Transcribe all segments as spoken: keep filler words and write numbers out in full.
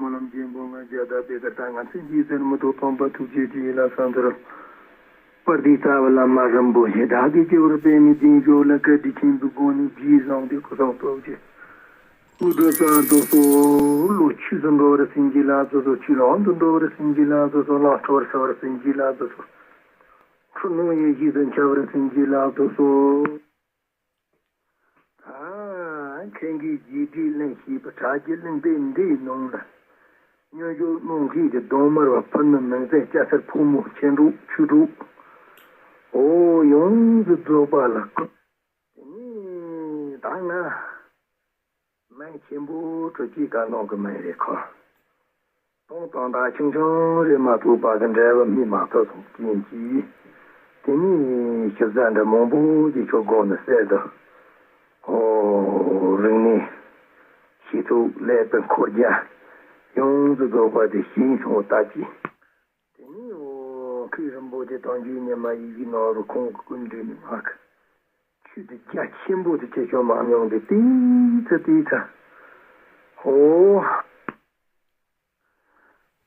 སྨོན་ལམ་ཆེན་པོ་ང་རྒྱལ་དང་པད་དཀར་དང་ང་མཚན་གྱི་ཟེར་མི་ཐོག་སྟོན་པ་ཐུགས་རྗེ་ཆེ་ལ་སང་དུར། པར་འདི་རྩ་བའི་བླ་མ་རིན་པོ་ཆེ་བདག་གིས་སྤྱི་བོར་པད་མའི་གདན་ཞུགས་ལ་བཀའ་དྲིན་ཆེན་པོའི་སྒོ་ནས་རྗེས་བཟུང་སྟེ་སྐུ་གསུང་ཐུགས་རྗེ། དངོས་གྲུབ་གསར་དུ་གསོལ། ལོ་ཆུ་ཟིན་འགྲོ་བར་བྱིན་གྱིས་བརླབ་ཏུ་གསོལ། ཆུ་ལོང་དུ་འགྲོ་བར་བྱིན་གྱིས་བརླབ་ཏུ་གསོལ། གླང་ཁྲོ་བར་སེལ་བར་བྱིན་གྱིས་བརླབ་ཏུ་གསོལ། ཁྲོ་གནོང་ཡེ་ཤེས་སུ་འཆར་བར་བྱིན་གྱིས་བརླབ་ཏུ་གསོལ། ཨ། མཁན་གྱི་རྗེས་དྲིས་གླེང་ཞེས་པ་གྲགས་ཀྱི་གླེང་པས་འདིའི་ནང་ལ། སྨྱོ་སྦྱོར་གནོང་མཁན་གྱི་གདོང་དམར་བ་ཕུ་ནུ་མིང་ཚད་སྐྱ་སེར་ཕོ་མོ་ཆེ་འབྲོག་ཆུ་འབྲོག་འོ་ཡོངས་སུ་རྫོགས་པ་ལ་བཀུར། དེ་ནས་ད་ང་མིང་ཆེན་པོ་གྲུ་ཆུ་ག་ནང་གི་མིང་རེད་ཁོ། སྟོང་དང་དག་ཆུང་ཆུང་རེད་མ་གཏོགས་པ་གི་འབྲས་བུ་སྨིན་མ་ཐུབ་སོང་རྐྱེན་གྱིས། དེ་ནས་ཞིབ་ཟ་འདྲ་མང་པོ་ཅིག་ཁྱོད་སྒོ་ནས་གསལ་དུ། ཨོ། རིག་གནས། ཤེས་ཚོགས་ཀླད་པའི་འཁོར་རྒྱ། ཡོངས་སུ་རྫོགས་པ་དེ་ཤེས་སོང་ལྟ་ཅི། དེ་ནས་ཨོ། མཁས་རིན་པོ་ཆེ་དང་རྒྱུད་ཉི་མ་ཡི་གེ་ནང་རུ་ཁོང་གི་སྐུ་མདུན་ནས་ང་གི་ཆོས་དེ་རྒྱ་ཆེན་པོ་དེ་ཁྱེད་ཆོ་མ་མྱོང་དེ་ཏིག་ཙ་ཏིག་ཙ། ཨོ།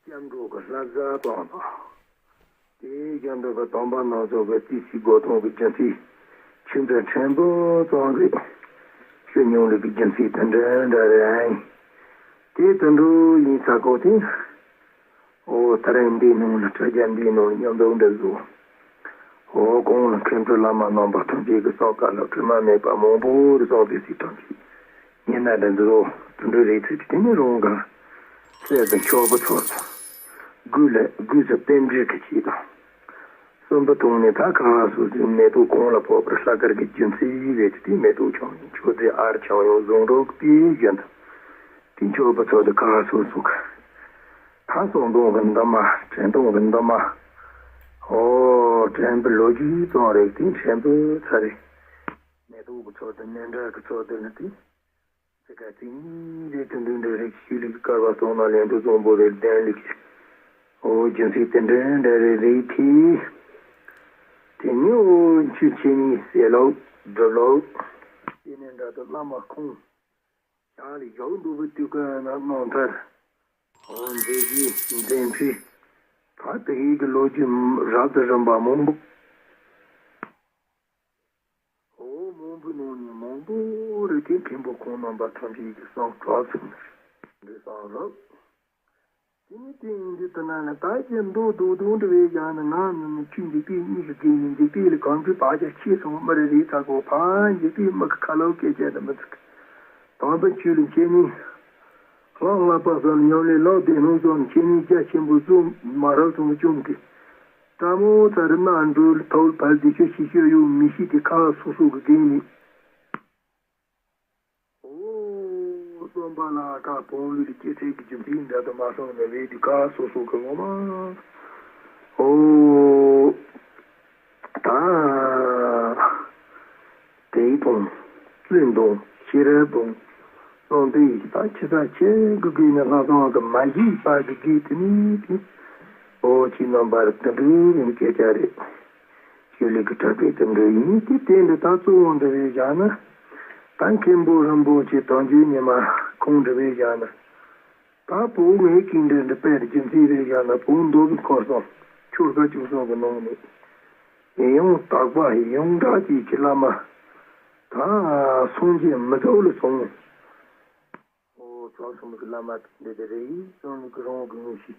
སྐྱབས་འགྲོ་གི་བསླབ་བྱ་དང་དང་། དེའི་རྒྱུན་དུ་གི་དམ་པ་རྣམས་ཚོ་གི་བརྩི་སྲུང་སྒོ་གཏོང་གི་རྒྱུ་མཚན་ཆུ་འདྲ་ཕྲན་བུ་ཙམ་རེད། ཤོད་མྱོང་ལུགས་ཀྱི་རྒྱུ་མཚན་དེ་འདྲ་འདྲ་རེད། དེ་དུད་འགྲོ་ཡིན་ས་གོ་དེ། ཨོ་ད་རེས་འདིའི་ནང་ལ་དྲ་རྒྱ་འདིའི་ནང་ལ་མཉམ་དུ་འདྲ་བཟོ། ཨོ་གོང་ལ་མཁན་སྤྲུལ་བླ་མ་རྣམ་པ་ཐམས་ཅད་ཀྱི་གསུང་བཀའ་སློབ་དྲི་མ་མེད་པ་མང་པོ་རེ་གསུངས་དེ་སྲིད་ཐམས་ཅད་ཉན་ན་འདྲ་འདི་རོ་དུད་འགྲོ་རེ་ཚུལ་གྱི་དེ་ནི་རུང་ག་གསེར་དང་མཆོག་པོ་ཚོར་དང་། དགུ་ལ་དགུ་ཟེར་པཎ་གྲུབ་ཀྱི་ཆེད་དང་། གསུམ་པ་དུང་ནི་ད་ག་སོ་སོའི་མེ་ཏོག་གོང་ལ་ཕོག་པར་ལྷག་དཀར་གྱི་རྒྱུ་མཚན་རེད་དེ་མེ་ཏོག་ཆང་ཡང་མཆོག་རྫས་ཨར་ཆང་ཡང་བཟུང་འགྲོ་དེའི་རྒྱུན་དུ་དེ་མཆོག་པོ་ཚོར་དུ་ག་སོ་སོ་ག་ད་གསང་སྟོང་གི་འདབ་མ། དྲན་སྟོང་གི་འདབ་མ། ཨོ། དྲན་པའི་ལོ་རྒྱུས་ཙམ་རེད་དེ་དྲན་པའི་ཚ་རེད། མེ་ཏོག་གི་ཚོགས་དེ་ནས་འདྲ་གི་ཚོགས་དེ་ནི་དེ། ཚེ་ག་ཚིག་གཉིས་རེ་དུ་འདུག་འདྲ་རེད་ཤུལ་ལུགས་དཀར་བ་སོང་ན་ལན་དུ་བཟང་པོ་རེད་ལྡན་ལུགས། ཨོ་རྒྱུ་མཚན་དེ་འདྲ་འདྲ་རེད་རེད་དེ། དེ་ནི་ཨོ་ཆུ་ཆེན་གཉིས་ཟེར་ལོག་སྒྲུབ་ལོག་དེ་ནས་འདྲ་དུ་བླ་མ་ཁོང་། ཞང་ལས་ཞོག་འདུག་པའི་དུས་ཀ་ན་གནང་མཐར། འོ་མཛད་རྗེས་མཛད་འཕྲིན། ད་དེ་ཡིག་གི་ལོ་རྒྱུས་རབ་ཏུ་རིམ་པ་མང་པོ། འོ་མང་པོའི་ནང་ནས་མང་པོ་རེ་དེ་མཁན་པོ་ཁོང་རྣམ་པ་ཐམས་ཅད་ཀྱི་གསང་གྲགས་ཚུལ་འདི་གསང་རབ། དེ་ནི་དེ་ཡིན་དུས་དེ་ན་ནི་ད་ཀྱི་མདོ་རྡོག་རྡོག་འདྲ་བའི་ཞག་ནི་ང་ནི་ནི་ཆུ་འཇིག་པའི་གཉིས་ཀྱི་རྒྱན་ནི་འཇིག་པའི་ལ་གང་གི་བག་ཆགས་ཆེ་སོང་མི་རེ་རེ་ཚ་གོ་ཕ་འཇིག་པའི་མི་གི་ཁ་ལོ་སྐད་ཆ་ནི་མི་ཚིག་དང་པོ་ཆོས་ལ་མཁྱེན་ནས། ལྷག་ལྷག་པ་སོགས་ཉམས་ལེན་ལོག་བདེ་སྣང་སོགས་མཁྱེན་ནས་རྒྱ་ཆེན་པོ་གསུམ་མ་རབས་སོང་བཅོམ་གི། ཏྲ་མོ་ཚ་རི་མ་འགྲོ་ལ་ཐོག་ལ་བལ་དེ་ཤོད་ཤི་ཤོད་ཡོད་མི་ཤི་དེ་ཁ་སོ་སོ་གི་རྒན་ནི། ཨོ། རྩོམ་པ་ལ་ཁ་བོང་ལུས་ལ་སྐྱེ་ཚད་ཀྱི་རྒྱུ་མཚན་འདྲ་དུ་མ་སོང་ནས་རེད་དེ་ཁ་སོ་སོ་གི་ངོ་མ། ཨོ། ད། དེའི་དང་། བཙུན་དང་ཤེས་རབ་དང་། གསང་འདུས་ཡི་ད་ཁྱི་ས་ཁྱི་གུ་གུ་ནས་ལྷ་བཟང་གི་མ་གཞི་པ་གི་དགེ་དེ་ནི་དེ། ཨོ་ཁྱི་རྣམ་པར་དུད་འགྲོའི་རིང་སྐད་ཆ་རེད། ཤུལ་ལུས་ཀྱི་གྲགས་པའི་དུད་འགྲོ་ཡིན་དེ་དེ་འདི་ད་གཙོ་བོ་འདི་རེད་བཞག་ན། ད་མཁན་པོ་རིན་པོ་ཆེ་དོན་བརྒྱུད་ཉི་མ་ཁོང་འདྲ་བས་བཞག་ན། ད་བོད་ངའི་ཀིང་འདྲ་འདི་པའི་རྒྱུ་མཚན་རེད་བཞག་ན་བོད་མདོ་དབུས་ཁམས་གསུམ་ཆོལ་ཁ་བཅུ་གསུམ་གྱི་ནང་ནས། ཡང་དག་པ་ཡོངས་གྲགས་ཅན་གྱི་བླ་མ། ད་སངས་རྒྱས་མི་ཚོགས་ལ་སོང་། ཨོ་ཚོགས་གསུམ་གྱི་བླ་མ་དེ་འདྲ་དེ་རེད་ཡིན་སོང་ནས་ཀྱི་རང་གི་ངོ་ཤེས།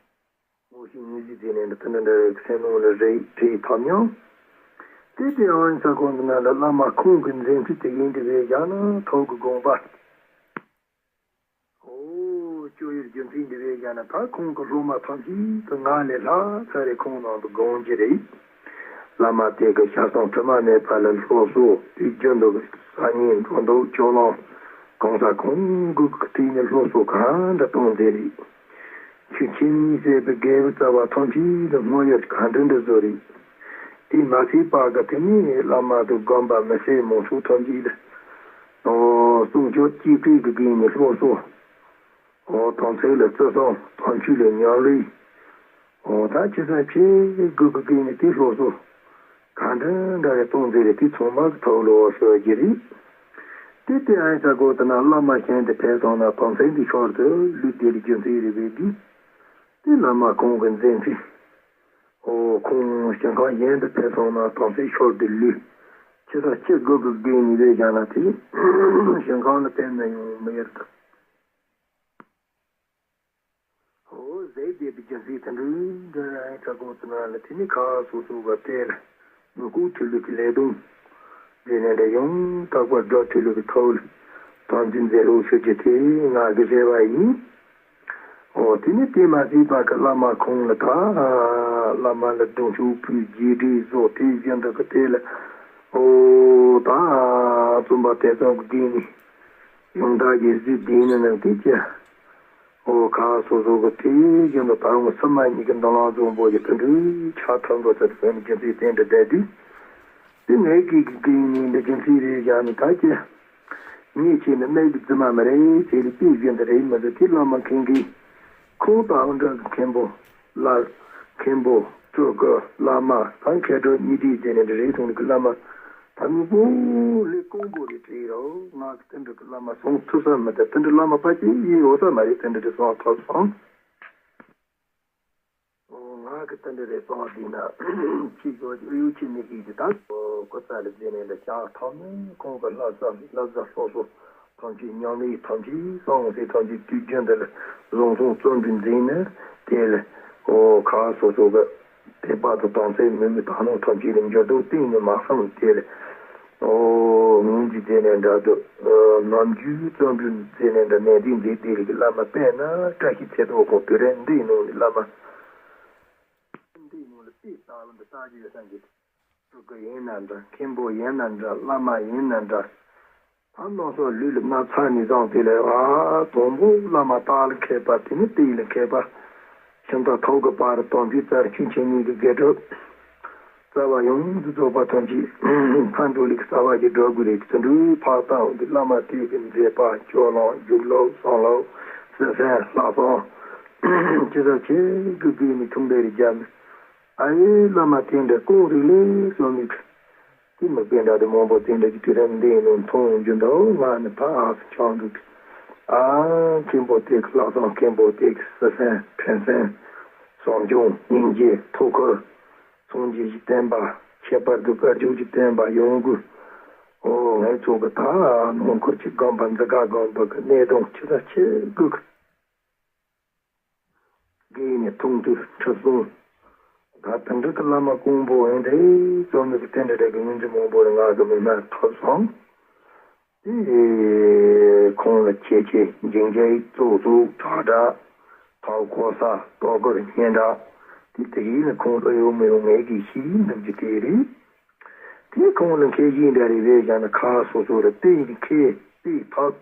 ངོ་ཤེས་ངོས་གཟིགས་བྱས་ནས་འདི་ལྟ་འདྲ་འདྲ་རེད་སེམས་ནང་ལ་རེད་བྲིས་ཐབས་མྱོང་། དེ་དེ་ཨང་ས་ཁོང་གི་ནང་ལ་བླ་མ་ཁོང་གི་མཛད་འཕྲིན་དེ་ཡིན་དེ་རེད་བཞག་ན་ཐོག་གི་དགོངས་པ། ཨོ། སྐྱོ་ཡུལ་རྒྱུ་མཚན་འདི་རེད་བཞག་ན་ད་ཁོང་གི་སློབ་མ་ཐམས་ཅད་དུ་ང་ལས་ལྷག་ཚ་རེ་ཁོང་ནང་དུ་དགོངས་ཀྱི་རེད། བླ་མ་དེ་གི་ཞལ་གསུང་དྲི་མ་མེད་པ་ལ་སློབ་གསོ་དེ་རྒྱུན་དུ་གི་སང་ཉིན་འགྲོ་འདུག་ཅོ་ལོང་གང་ས་ཁོང་གི་དུས་ནས་སློབ་གསོ་གང་འདྲ་གཏོང་མཛད་རེད། ཆུ་ཆེན་གཉིས་ཟེར་བའི་རྒྱལ་པོ་རྩ་བ་ཐམས་ཅད་ལ་དངོས་ཡོད་གང་འདྲ་འདྲ་བཟོ་རེད། དེ་མ་ཚད་པ་གི་དེ་ནས་བླ་མ་དང་དགོན་པ་མི་སེར་མང་ཚོགས་ཐམས་ཅད་ལ། ཨོ། གསུང་ཆོས་གཅིག་སྒྲིལ་གྱི་སྒོ་ནས་སློབ་གསོ། ཨོ། དམ་ཚིག་ལ་བརྩི་སྲུང་དམ་ཆོས་ལ་ཉམས་ལེན། ཨོ། ད་ཅི་ས་ཆེ་དགོས་ཀྱི་སྒོ་ནས་དེ་སློབ་གསོ། གང་འདྲ་འདྲ་རེ་གཏོང་མཛད་རེད་དེ་ཚང་མ་གི་ཐོག་ལ་ཤོད་ཀྱི་རེད། དེ་དེ་ཨ་ཡིན་ས་གོ་དུ་ན་བླ་མ་གཞན་དུ་ཕེབས་སོང་ན་དོན་ཚན་འདི་ཤོར་དུ་ལུས་དེ་ལ་རྒྱུ་མཚན་རེ་བས་འདི། དེ་བླ་མ་ཁོང་གི་མཛད་འཕྲིན། ཨོ་ཁོང་ཞིང་ཁམས་གཞན་དུ་ཕེབས་སོང་ན་དོན་ཚན་ཤོར་དུ་ལུས། ཁྱེད་ས་ཁྱེད་དགོས་ཀྱི་དགོས་ནི་རེད་ཀྱང་ན་དེ་ཞིང་ཁམས་ལ་ཕེབས་ན་ཡང་མི་ཡར་དུ། ཨོ་ཟས་བསྡད་པའི་རྒྱུ་མཚན་དེ་འདྲའི་འདྲ་རང་གྲག་གོ་ཚོ་ན་ལ་དེ་ནི་ཁ་སོ་སོ་བ་དེ་ལ་མི་ཁུག་ཐུལ་ལུགས་ཀྱི་ལས་དུང་། དེ་ནས་འདྲ་ཡང་རྟག་པར་དགྲ་ཐུལ་ལུགས་ཀྱི་ཐོག་ལ་དམ་ཚིག་འཛིན་རོགས་ཞུ་རྒྱུ་དེ་ང་གི་རེ་བ་ཡིན། ཨོ་དེ་ནི་དེ་མ་ཟད་པ་གི་བླ་མ་ཁོང་ལ་ད་བླ་མ་ལ་གདུང་ཤུགས་ཕུལ་རྗེས་འབྲས་བཟོ་དེ་བཞིན་དུ་གི་དེ་ལ་ཨོ་ད་བཙུན་པ་དེ་ཚོ་གི་དགེ་ནི། ཡང་དག་གི་གཟི་ལྡན་ནི་ནང་དེ་ཀྱི། ཨོ་ཁ་སོ་སོ་གི་དེ་བཞིན་དུ་ད་རུང་སུ་མ་ཉིད་ཀྱི་མདུན་ལམ་བཟང་པོ་ཡི་དོན་འགྲུལ་ཆ་ཐམ་པོ་ཚད་དུ་བོད་མི་རྒྱུ་མཚན་བསྟན་དུ་བསྡད་དུས། དེ་ངས་ཀྱི་གི་གི་ཡིན་འདི་རྒྱུ་མཚན་རེད་བཞག་ནི་ད་ཀྱི། ངས་བྱས་ནི་གནས་ཀྱི་རྫུན་མ་མི་རེད་ཟེར་ལི་དེ་བཞིན་དུ་རེད་མི་འདུག་དེ་བླ་མ་མཁན་གྱི། ཁོང་དང་འདྲ་གི་མཁན་པོ། ལ། མཁན་པོ། སྤྲུལ་སྐུ། བླ་མ། ད་མཁས་གྲུབ་གཉིས་སྒྲིལ་དེ་ནས་འདྲ་རེད་སོང་གི་བླ་མ། ད་མི་པོ་ལས་ཀོང་པོ་རེད་བྲིས་རོ། ང་གི་དེ་འདྲ་གི་བླ་མ་སོང་ཐུབ་ས་མི་འདུག་དེ་འདྲ་བླ་མ་ཕལ་ཆེར་ཡིན་ཡོད་ས་མ་རེད། དེ་འདྲ་དེ་སོང་ཐོབ་སོང་། ང་གི་དེ་འདྲ་རེད་སོང་དེ་ན་ཅིག་གོ་གཡུ་ཆི་མི་ཤིག་དེ་ད་གོ་ས་ལ་རྗེས་ནས་འདྲ་ཆགས་ཐོབ་ནས་ཁོང་གི་བསླབ་བྱ་བསླབ་བྱ་སོ་སོ། ཐམས་ཅད་ཉམས་ལེན་ཐམས་ཅད་གསང་སྟེ་ཐམས་ཅད་དུས་རྒྱུན་དུ་ལ་བཟང་སོང་བརྩོན་འགྲུས་མཛད་ནས་དེ་ལ་ཨོ་ཁ་སོ་སོ་གི་དད་པ་དང་དམ་ཚིག་མོས་གུས་དག་སྣང་ཐམས་ཅད་ལ་འགྱུར་ལྡོག་གཏིང་ནས་མ་སོང་དེ་ལ་ཨོ་ངོས་འཛིན་མཛད་ནས་འདྲ་འདུག་ནམ་རྒྱུན་བརྩོན་འགྲུས་མཛད་ནས་འདྲ་ནན་ཏན་མཛད་དེ་ལ་བླ་མ་དཔེར་ན་བཀྲ་ཤིས་ཚེ་རྡོ་ཁོང་དུས་རེ་འདིའི་ནང་ནས་བླ་མ་འདིའི་ནང་ལ་དཔེ་ལྟ་བུ་འདི་ལྟ་རྒྱུ་ཡོད་ས་འདི། སྤྲུལ་སྐུ་ཡིན་ན་འདྲ། མཁན་པོ་ཡིན་ན་འདྲ། བླ་མ་ཡིན་ན་འདྲ། ད་རྣམ་སོ་ལུས་ལ་མ་ཚར་ནས་བཟུང་སྟེ་ལས་ཨ་དང་པོ་བླ་མ་སྟག་ལ་མཁས་པ་དེ་ནི་ཏི་ལ་མཁས་པ། ཤིང་རྟ་ཐོག་གི་པར་དང་པོའི་རྩར་ཆོས་འཆད་ཉན་གྱི་དགེ་སྒྲུབ། རྩ་བ་ཡོངས་སུ་རྫོགས་པ་ཐམས་ཅད་མཁའ་འགྲོ་ལུགས་རྩ་བ་ཞིག་འགྲོ་དགོས་རེད། དེ་འདྲའི་འཕགས་བསམ་གྱི་བླ་མ་དེ་གི་མཛད་པ་སྤྱོད་ལམ་འཇུག་ལུགས་གསུང་ལུགས་སེམས་སེམས་ལྷག་བསམ་ཅི་ཟབ་ཆེ་གི་དགོས་ནས་ཐུགས་འདོད་རེ་བརྒྱབ་ནས། ཨ་ཡེ་བླ་མ་དེ་འདྲ་ཀུན་རིག་ལས་གསུངས་མི་དེ་མི་དཔེ་འདྲ་དེ་མང་པོ་དེ་འདྲ་གི་དུས་རབས་འདི་ནས་མཐོང་རྒྱུ་འདུག་ང་ནི་ཕ་ཨ་སུ་ཆང་འདུག་ཨ་མཁན་པོ་དེ་གི་ལྷག་བསམ་མཁན་པོ་དེ་གི་སེམས་སེམས་ཕན་སེམས་བསམ་སྦྱོང་སྙིང་རྗེ་ཐུགས་ཁུར་སངས་རྒྱས་ཀྱི་བསྟན་པ་ཁྱད་པར་དུ་བཀའ་བརྒྱུད་ཀྱི་བསྟན་པ་ཡོངས་ཀྱི་ཨོ་ངའི་ཚོགས་ཀྱི་ད་ནང་ཁུལ་གྱི་དགོན་པ་འཛི་ག་དགོན་པ་གི་གནས་སྟངས་ཆེ་ས་ཆེ་དགོས་གི་དགེ་ནས་མཐོང་ཐོས་ཁྲི་སྲོང་། ད་དེ་འདྲ་གི་བླ་མ་ཀོང་པོ་ཡོང་དེ་ཙོ་མི་གི་དེ་འདྲ་རེ་གི་ངོས་འཛིན་མང་པོ་རེ་ང་གི་མི་སྣ་ཐོབ་སོང་། དེ་ཁོང་ལ་ཁྱེད་ཆེ་འཇིང་རྒྱའི་གཙོ་གཙོ་དྲག་དྲག་ཐོག་གོ་ས་ལྟོ་གོར་སྙན་གྲགས་དེ་དེ་ཡིན་ན་ཁོང་ལ་ཡོང་མི་ཡོང་ངས་གི་ཤེས་འདུག་རྒྱུ་དེ་རེད། དེ་ཁོང་ལ་མཁས་ཤིང་འདྲ་རེ་བས་ཀྱང་ན་ཁ་སོ་སོ་ར་དེ་ཡི་མཁས་དེ་ཐབས་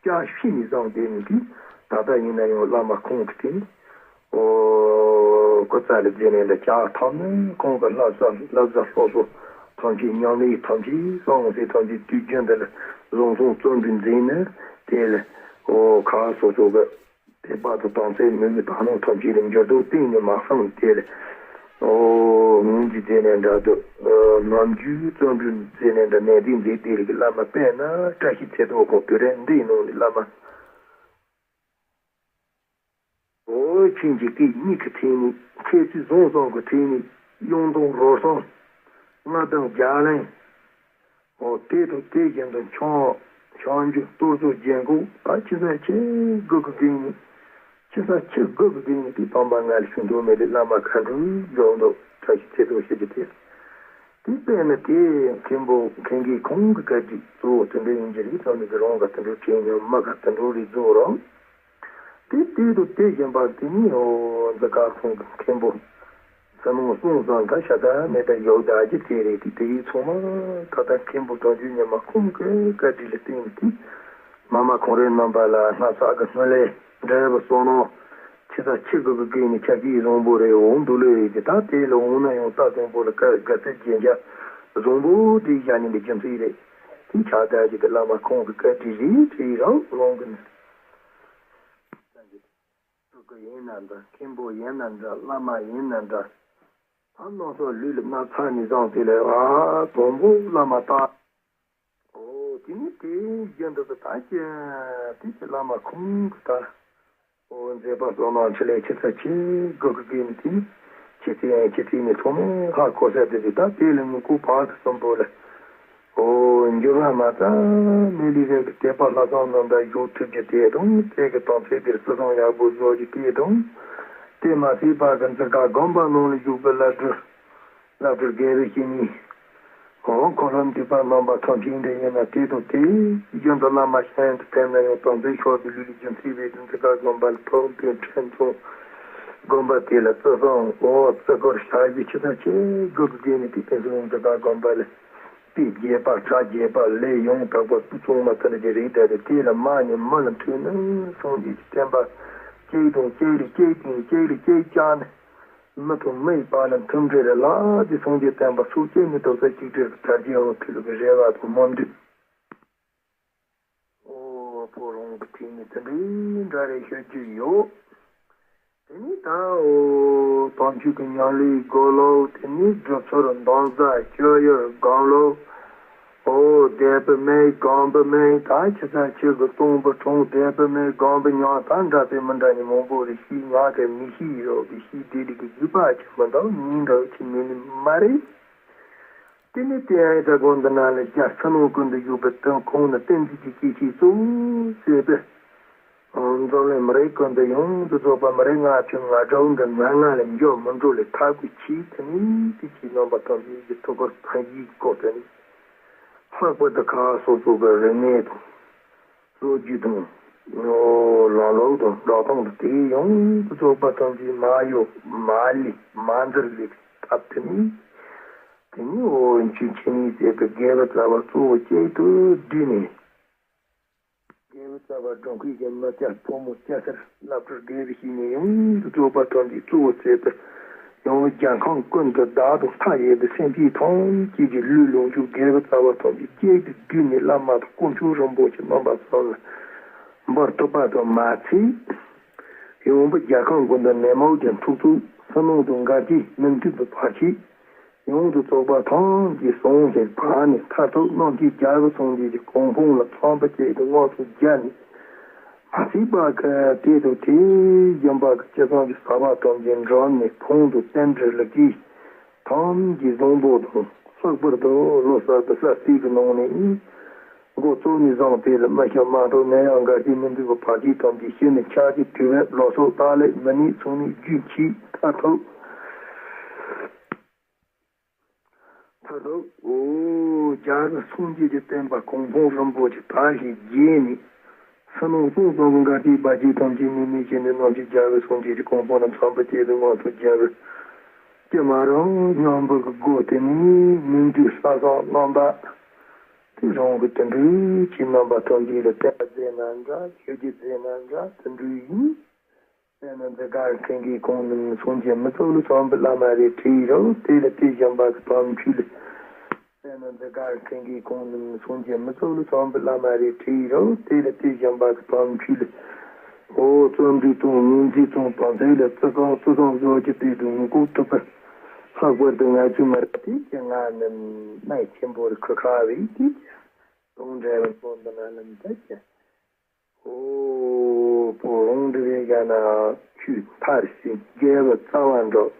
ཀྱང་ཤི་ནས་བཟང་དེ་མི་དུས་ད་ལྟ་ཡིན་ན་ཡང་བླ་མ་ཁོང་གི་དེ་ཨོ་ཀོ་ཙ་ལ་རྗེས་ནས་འདྲ་ཀྱང་ཐབས་ནི་ཁོང་གི་བསླབ་བྱ་བསླབ་བྱ་སོ་སོ་ཐམས་ཅད་ཉམས་ལེན་ཐམས་ཅད་གསང་སྟེ་ཐམས་ཅད་དུས་རྒྱུན་འདི་ལ་བཟང་སོང་བརྩོན་འགྲུས་མཛད་ནས་དེ་ལ་ཨོ་ཁ་སོ་སོ་གི་དད་པ་དང་དམ་ཚིག་མོས་གུས་དག་སྣང་ཐམས་ཅད་ལ་འགྱུར་ལྡོག་གཏིང་ནས་མ་སོང་དེ་ལ། ཨོ་ངོས་འཛིན་མཛད་ནས་འདྲ་འདུག་ནམ་རྒྱུན་བརྩོན་འགྲུས་མཛད་ནས་འདྲ་ནན་ཏན་མཛད་དེ་ལ་གི་བླ་མ་དཔེར་ན་བཀྲ་ཤིས་ཚེ་རྡོ་ཁོང་དུས་རེ་འདིའི་ནང་ནས་བླ་མ། ཨོ་ཆོས་འཇིག་རྟེན་གཉིས་ཀྱི་ཐད་ནས་མཁས་བཙུན་བཟང་གསུམ་གྱི་ཐད་ནས་གཡུང་དང་རོལ་གསུམ། མངའ་བདག་རྒྱ་གླིང་། འོ་དེ་དང་དེ་བཞིན་དུ་འཆང་འཆང་རྒྱུ་གཏོར་ཚོགས་རྒྱན་གོས་ད་ཆེ་ས་ཆེ་དགུ་གི་གིང་ནི་ཆེ་ས་ཆེ་དགུ་གི་གིང་ནི་དེ་དམ་པ་ང་ལ་ཞུ་འདོད་མེད་ལས་བླ་མ་མཁའ་འགྲོའི་འཇོག་འདུག་བཀྲ་ཤིས་ཚེ་རྡོ་ཞེས་ཀྱི་དེ། དེ་དཔེར་ན་དེ་མཁན་པོ་མཁན་གྱི་ཁོང་གི་བཀའ་དྲིན་གཙོ་བོ་དེ་འདྲ་ཡིན་གྱི་རེད། ད་ནི་དེ་རང་ག་དེ་འགྲོ་བྱེད་ཉམས་མ་ག་དེ་འགྲོ་རེད་རྫོགས་རོགས། དེ་དུས་དུ་དེ་བཞིན་པ་དེ་ནི་འོ་འཛི་ག་ཁོང་གི་མཁན་པོ། ས་ནོ་གསུང་བཟང་ག་ཤ་ད་མེད་པ་ཡོད་ད་ཀྱི་དེ་རེད། དེ་དེ་ཡིས་ཚང་མ་ད་ལྟ་མཁན་པོ་དོན་རྒྱུ་ཉི་མ་ཁོང་གི་བཀའ་དྲིན་ལ་བརྟེན་ནས་དེ་མ་མ་ཁོང་རའི་རྣམ་པ་ལ་སྣ་ཚགས་ཀྱི་སྣོད་ལས་འབྲས་བུ་གསུང་ནོ་ཆེ་ས་ཆེ་དགུ་གི་སྐད་ནས་ཆ་རྐྱེན་བཟང་པོ་རེད། འོང་འདུག་ལོས་ཡིན་གྱི་ད་དེ་ལ་འོང་ན་ཡང་ད་བཟང་པོ་ལ་བཀའ་དགའ་ཚད་རྒྱན་ཆ་བཟང་པོ་དེ་བཞག་ནས་འདི་རྒྱུ་མཚན་རེད། དེ་ཆགས་ད་ཀྱི་དེ་བླ་མ་ཁོང་གི་བཀའ་དྲིན་རེད་དྲིན་རང་རང་གི་ནི། སྤྲུལ་སྐུ་ཡིན་ན་འདྲ། མཁན་པོ་ཡིན་ན་འདྲ། བླ་མ་ཡིན་ན་འདྲ། ད་རྣམ་སོ་ལུས་ལ་མ་ཚར་ནས་བཟུང་དེ་ལས་ཨ་དང་པོ་བླ་མ་དག་ཨོ་དེ་ནི་ དེ་རྒྱུན་དུ་ད་ཀྱི་དེ་ཀྱི་བླ་མ་ཁོང་གི་ད། ཨོ་མཛད་པ་སོགས་ནང་ཆེད་ལས་ཆེ་ས་ཆེ་དགུ་གི་དགེ་མི་དེ་ཆེ་ཚེ་ཡང་ཆེ་ཚེ་ནས་ཚང་མས་ཧ་གོ་ས་དེ་དེ་ད་དེ་ལས་ངུ་ཀུ་བར་དུ་གསུམ་པོ་ལ། ཨོ་འགྱུར་བ་མ་ཚ་མི་ལུས་རིང་གི་དད་པ་ལྷག་བསམ་རྣམ་དག་བཞུགས་ཐུབ་རྒྱུ་དེ་དང་དེ་གི་དང་ཚེ་འདིར་བརྩི་སྲུང་ཡག་པོ་བཟོ་རྒྱུ་དེ་དང་། དེ་མ་ཚད་པ་གི་འཛི་སྒར་དགོན་པ་ནང་ལ་བཞུགས་པའི་བླ་སྤྲུལ། བླ་སྤྲུལ་དགེ་བའི་བཤེས་གཉེན། ཁོང་ཁོ་རང་འདུས་པ་རྣམ་པ་ཐམས་ཅད་འདི་ཡིན་ན་དེ་དང་དེ་རྒྱུན་དུ་བླ་མ་གཞན་དུ་ཕེབས་ན་ཡང་དམ་ཚིག་ཤོར་བའི་ལུས་ལ་རྒྱུ་མཚན་མེད་དུ་འཛི་སྒར་དགོན་པ་ལ་ཐོག་མཐའ་ཕྲན་ཚུན་དགོན་པ་དེ་ལ་བརྩི་སྲུང་འོ་བརྩི་བཀུར་བྱ་རྒྱུ་ཆེ་ས་ཆེ་དགུ་གི་དགེ་མི་དེ་ཕན་ཚུན་འཛི་སྒར་དགོན་པ་ལ་དཔེ་རྒྱས་པ་གྲ་རྒྱས་པ་ལས་ཡང་དག་པ་སྤུ་ཚང་མ་དེ་འདྲ་ཅིག་རེད། ད་དེ་དེ་ལ་མ་ཉེས་མི་ལ་མཐུན་ནི་སངས་རྒྱས་ཀྱི་བསྟན་པ་གཅིག་དང་གཅིག་ལས་གཅིག་དང་གཅིག་ལས་གཅིག་བཅར་ནས། མི་དང་མི་ཡི་བར་ལ་མཐུན་སྒྲིལ་རེ་ལ་དེ་སངས་རྒྱས་བསྟན་པ་སྲོག་གཅོད་མི་གཏོགས་ས་གཅིག་སྒྲིལ་གྱི་དར་རྒྱས་འོང་ཐུབ་པའི་རེ་བ་དང་སྨོན་འདུན། ཨོ་ཕོ་རོང་གི་ཐིག་ནི་དེ་འདྲའི་འདྲ་རེ་ཤོད་ཀྱི་ཡོད། དེ་ནི་ད་ཨོ་དམ་ཆོས་ཀྱི་ཉམས་ལེན་དགོས་ལོ། དེ་ནི་སྒྲུབ་ཚུལ་འདོན་ས་སྤྱོད་ཡུལ་སྒོམ་ལོ། ཨོ་བཟླས་པ་མེད་སྒོམ་པ་མེད་ད་ཁྱི་ས་ཁྱི་གི་སྟོང་པ་གྲོང་བཟླས་པ་མེད་སྒོམ་པ་ཉང་ད་འདྲ་དེ་མི་འདྲ་ནི་མང་པོ་རེ་ཤེས་ང་གི་མི་ཤེས་རོགས་ཀྱི་ཤེས་བདེ་ལི་གི་རྒྱུད་པ་ཁྱི་མི་འདུག་ཉིན་འདྲ་ཁྱི་མི་ནི་མ་རེད། དེ་ནི་དེ་ཨའི་ད་དགོན་འདི་ན་ལ་རྒྱ་ཚ་ནང་ཀུན་ཏུ་བཞུགས་པའི་དོན་ཁོང་ནི་བསྟན་འཛིན་གྱི་སྐྱེས་ཆེན་གཙོ་བོ་བྱས་པའི། འཛམ་གླིང་མི་རིགས་ཀུན་ཏུ་ཡོངས་སུ་རྫོགས་པ་མི་རིགས་ལྔ་བཅུ་ང་དྲུག་འདི་ང་ལྔ་ལ་འགྱུར་མི་འགྲོ་ལས་ཐབས་ཀྱི་ཆེད་དུ་ནི་དེ་ཆེད་རྣམ་པ་ཐམས་ཅད་ཀྱི་ཐུགས་ཁུར་ཕན་གྱི་སྐོར་དུ་ནི། ལྷག་པར་དུ་ཁ་སོ་སོ་གི་རིག་གནས་དང་། ལོ་རྒྱུས་དང་། ལམ་ལུགས་དང་འགྲོ་སྟངས་དང་དེ་ཡོངས་སུ་རྫོགས་པ་ཐམས་ཅད་མ་གཡོ་མ་ལུས་མ་འཛིར་ལས་ཐབས་དུ་ནི། དེ་ནི་འོ་འཇུ་ཆེན་ནི་ཟེར་བའི་དགེ་བའི་རྩ་བ་གཙོ་བོ་གཅིག་ཏུ་བསྒྲིལ་ནས། དགེ་བའི་རྩ་བ་སྒྲུབ་མཁན་གྱི་མི་སྐྱ་ཕོ་མོ་སྐྱ་སེར་བླ་སྤྲུལ་དགེ་བའི་བཤེས་གཉེན་ཡོངས་སུ་རྫོགས་པ་ཐམས་ཅད་གཙོ་བོ་བྱས་ཏེ། ཡང་རྒྱལ་ཁམས་ཀུན་ཏུ་བདག་དང་མཐའ་ཡས་པའི་སེམས་ཅན་ཐམས་ཅད་ཀྱི་ལུས་ལོངས་སྤྱོད་དགེ་བའི་རྩ་བ་ཐམས་ཅད་གཅིག་ཏུ་བསྡུས་ནས་བླ་མ་དང་དཀོན་མཆོག་རིན་པོ་ཆེ་རྣམ་པ་གསུམ་ལ་འབུལ་ཐུབ་པ་དང་མ་ཚད། ཡང་བུ་རྒྱལ་ཁམས་ཀུན་ཏུ་ནད་མུག་གི་འཁྲུག་རྩོད་ཕྱི་ནང་དུ་འགལ་རྐྱེན་མི་མཐུན་པའི་བར་ཆད། ཡོངས་སུ་རྫོགས་པ་ཐམས་ཅད་སངས་རྒྱས་བར་ནས་མཐར་ཐུག་རྣམ་མཁྱེན་རྒྱལ་བའི་སངས་རྒྱས་ཀྱི་གོ་འཕང་ལ་ཚངས་པ་བཅས་ཀྱི་དངོས་སུ་སྦྱར་ནས། མ་ཚིག་པ་གི་དེ་དང་དེ་བཞིན་པ་གི་ཅི་བསམ་གྱི་བསགས་པ་ཐམས་ཅད་འགྲུབ་ནས་ཕུང་དང་རྟེན་འབྲེལ་ལ་གྱིས་ཐམས་ཅད་བཟང་པོ་དང་ལྷག་པར་དུ་ལོ་གསར་དུ་གསར་ཚེས་ཀྱི་ནང་ནས་འགོ་གཙོ་ནས་བཟུང་སྟེ་ལ་མི་ཤི་མ་འདྲོག་ནད་ཡམས་འགལ་རྐྱེན་མི་འདུས་པ་བར་ཆད་ཐམས་ཅད་ཞི་ནས་ཆགས་ཀྱི་དུས་བབ་ལོ་སོགས་དག་ལས་མི་ནུས་ཚུགས་ནས་རྒྱུན་མཆིས་མཐར་ཐུག་མཐར་ཐུག་འོ་རྒྱལ་བའི་སངས་རྒྱས་ཀྱི་བསྟན་པ་གོ་འཕང་རིན་པོ་ཆེ་དར་ཞིང་རྒྱས་ནས་ཕྱི་ནང་གསང་གསུམ་གྱི་འགལ་རྐྱེན་བར་ཆད་ཐམས་ཅད་མི་ནུས་ཞི་ནས་རྣམ་མཁྱེན་རྒྱལ་བའི་སངས་རྒྱས་ཀྱི་གོ་འཕང་ལ་ཚངས་པ་བཅས་པའི་དངོས་སུ་སྦྱར་བའི་ཀྱེ་མ་རང་སྙིང་པོ་གི་སྒོ་དེ་ནས་མི་འདུས་ས་སོགས་རྣམ་པ་དེ་རང་གི་དོན་འགྲུབ་ཀྱི་རྣམ་པ་ཐམས་ཅད་ལ་བསྟན་པ་མཛད་ན་འདྲ་ཞུ་རྒྱུ་མཛད་ན་འདྲ་དོན་འགྲུབ་ཡིན། དཔེར་ན་འདི་གར་མཁན་གྱིས་གོང་ནས་སངས་རྒྱས་མི་ཚོགས་ལ་བསམ་པའི་བླ་མ་རེ་བྲིས་རོགས་དེ་ལ་དེ་བཞིན་པ་གི་དམ་ཆོས་ལ། དཔེར་ན་འདི་གར་མཁན་གྱིས་གོང་ནས་སངས་རྒྱས་མི་ཚོགས་ལ་བསམ་པའི་བླ་མ་རེ་བྲིས་རོགས་དེ་ལ་དེ་བཞིན་པ་གི་དམ་ཆོས་ལ། འོ་བརྩོན་འགྲུས་དང་ངོས་འཛིན་དང་དམ་ཚིག་ལ་བརྩི་བཀུར་བརྩི་སྲུང་བཟོ་རྒྱུ་དེ་དང་ངོ་ལྐོག་ཐུབ་པ། ལྷག་པར་དུ་ང་ཚོའི་མི་རིགས་དེ་ཀྱི་ང་ནི་གནད་ཆེན་པོ་རེ་ཁུར་ཁ་བའི་དེ་ཀྱི་དང་འབྲེལ་བའི་སྐོར་འདི་ན་ལམ་དུ་ཀྱི། ཨོ། བུ་རང་འདི་རེ་བཞག་ན་ཆོས་མཐར་ཕྱིན་དགེ་བའི་རྩ་བ་འགྲུབ།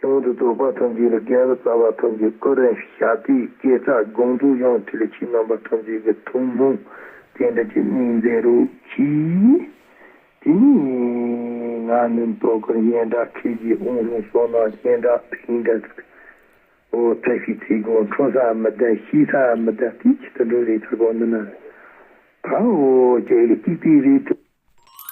ཡོངས་སུ་རྫོགས་པ་ཐམས་ཅད་ལ་དགེ་བའི་རྩ་བ་ཐམས་ཅད་ཀུན་རིན་ཞབས་པད་དགེ་རྩ་དགོངས་རྫོགས་ཡང་ཁྲིད་ལ་ཆོས་རྣམ་པ་ཐམས་ཅད་ཀྱི་ཐུན་མོང་དེ་འདྲ་ཅིག་གནས་མཛད་རོགས་གྱིས། དེ་ནས་ང་ནི་དོ་ཁུར་གཞན་དག་ཁྱེད་ཀྱི་དབང་ལུང་སོགས་ནང་གཞན་དག་དེ་འདྲ་ཨོ་ཐབས་ཤེས་ཚེ་གང་འཕྲོ་ས་མི་ལྡན་ཤེས་ས་མི་ལྡན་དེ་ཇི་ལྟར་འགྲོ་རེད་ཚུར་གོ་འདི་ན། ད་ཨོ་ཅེ་ལི་ཏིག་ཏིག་རེད་དུ་